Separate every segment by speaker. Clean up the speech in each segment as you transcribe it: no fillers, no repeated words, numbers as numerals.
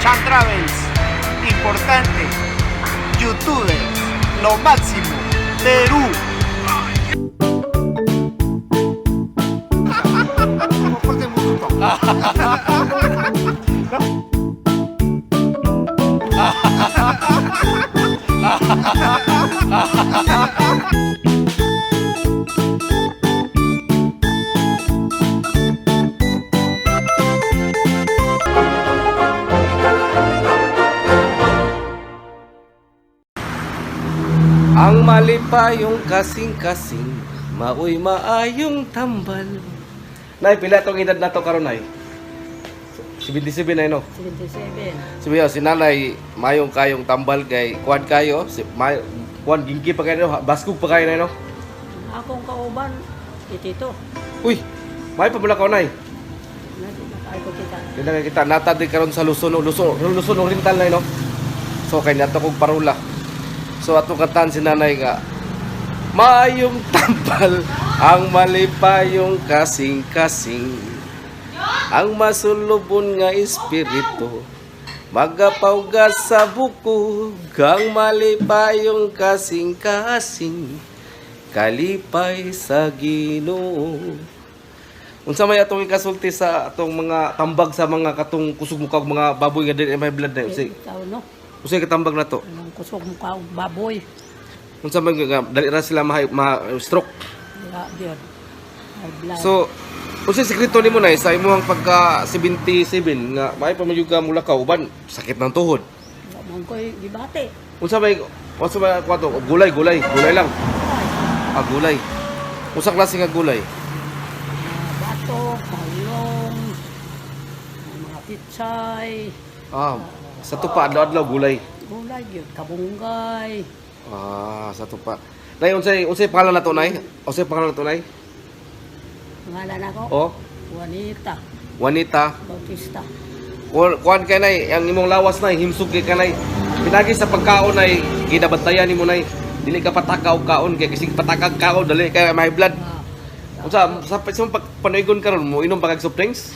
Speaker 1: Chan Travels, importante, youtubers, lo máximo, Perú.
Speaker 2: Ang malipayong kasing-kasing, maoy maayong tambal. Nay, pila tong edad na to karon, nay? 77 na, no?
Speaker 3: 77.
Speaker 2: Sabi si nanay, mayong kayong tambal kay kuan kayo, si may kuan gingki pa kayo, no? Baskog pa kayo na, no?
Speaker 3: Akong kauban, itito.
Speaker 2: Uy, may pa ka, nay.
Speaker 3: Ay ko kita.
Speaker 2: Di na kita nata di karon sa Luzon, Luzon, Luzon Oriental na, no? So kay nato kog parula. So ato kantahan si nanay nga maayong tambal ang malipayong kasing-kasing, ang masulubon nga espiritu magapawgas sa buko ang malipayong kasing-kasing kalipay sa Ginoo. Unsa may atong ikasulti sa atong mga tambag sa mga katong kusog mukha og mga baboy nga dili may blood na unsay
Speaker 3: Ikaw, no?
Speaker 2: Unsay katambag na to?
Speaker 3: Anong kusog mo ka og baboy.
Speaker 2: Unsa man nga dali ra sila ma stroke?
Speaker 3: Dira gyud. Ay blood.
Speaker 2: So unsay sekreto nimo, nay, sa imong pagka 77 nga may pa man jud ka mulakaw uban sakit ng tuhod?
Speaker 3: Wa man ko'y gibati.
Speaker 2: Unsa may kwato? Gulay, gulay, gulay lang.
Speaker 3: Ay,
Speaker 2: Ah, gulay. Unsa klase nga gulay?
Speaker 3: mga bato, talong, mga pichay,
Speaker 2: Ah, sa tupa adlaw-adlaw gulay.
Speaker 3: Gulay gyud, kabunggay.
Speaker 2: Ah, sa tupa. Nay, unsay pangalan na to, nay? Unsay pangalan na to, nay?
Speaker 3: Pangalan ako,
Speaker 2: Oh,
Speaker 3: Juanita
Speaker 2: Juanita.
Speaker 3: Bautista.
Speaker 2: Kuan kay nay, ang imong lawas nay, himsog kay kanay. Pinagi sa pagkaon nay, ginabantayan nimo, nay. Dili ka pataka og kaon kay kasi patakag kaon dali kay may blood.
Speaker 3: Ah,
Speaker 2: Unsa sa imong pagpanuigon karon mo inom pa kag soft drinks?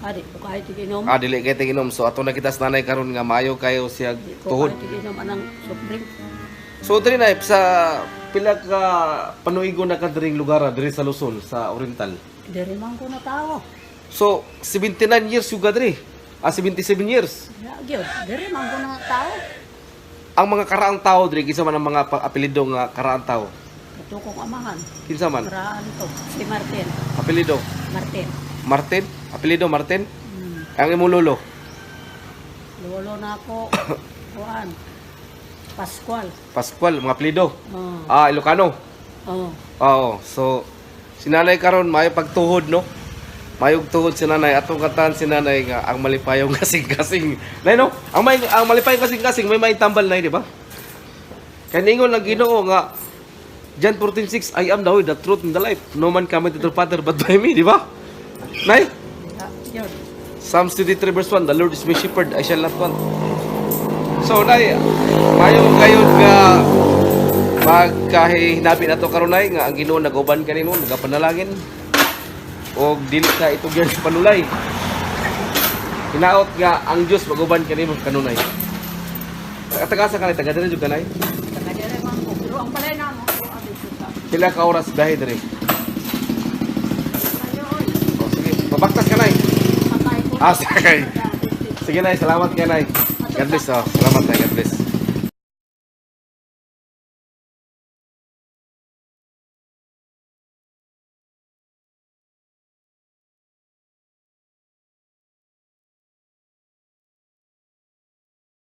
Speaker 3: adi ko kahit inom.
Speaker 2: Ah, dili kay inom. So ato na kita sa nanay karon nga maayo kayo siya
Speaker 3: Di ko
Speaker 2: tuhod.
Speaker 3: kahit inom anang soft drink.
Speaker 2: So diri na sa pila ka panuigon na ka diring lugar diri sa Luzon sa Oriental?
Speaker 3: Diri man ko na tao.
Speaker 2: So 79 years yung ka diri. Ah, 77 years.
Speaker 3: Ya, gyud, diri man ko na tao.
Speaker 2: Ang mga karaang tao diri, kinsa man ang mga apelyido nga karaang tao?
Speaker 3: Katukong amahan.
Speaker 2: Kinsa man?
Speaker 3: Karaan to. Si Martin.
Speaker 2: Apelyido
Speaker 3: Martin.
Speaker 2: Martin? Apelyido Martin?
Speaker 3: Hmm.
Speaker 2: Ang imong lolo?
Speaker 3: Lolo na ako. Juan. Pascual.
Speaker 2: Pascual, mga apelyido.
Speaker 3: Oh.
Speaker 2: Ah, Ilocano.
Speaker 3: Oh.
Speaker 2: Oo. So si nanay karon maayo pagtuhod, no? Mayog tuhod si nanay. Atong kantahan si nanay nga ang malipayong kasing-kasing. Nay, no? Ang malipayong kasing-kasing may tambal nay, di ba? Kay ningon ang Ginoo nga John 14:6, "I am the way, the truth, and the life. No man cometh to the Father but by me," di ba? Nay?
Speaker 3: Ya, gyud.
Speaker 2: Psalms 23 verse 1, "The Lord is my shepherd, I shall not want." So, nay, mayo kayo nga magkahinabi na to karon, nay, nga ang Ginoo nag-uban kanimo, nagapanalangin. Og dili ka itugyan sa panulay. Hinaot nga ang Dios mag-uban kanimo kanunay. Taga-asa ka, nay? Taga diri jud ka, nay?
Speaker 3: Taga diri man ko. Pero ang balay na mo ko dito sa.
Speaker 2: Pila ka oras biyahe diri?
Speaker 3: Kayo oy.
Speaker 2: Oh, sige, pabaktas ka, nay.
Speaker 3: Patay ko.
Speaker 2: Ah, sige. Sige, nay, salamat kay nay. God bless, oh. Salamat, nay, God bless.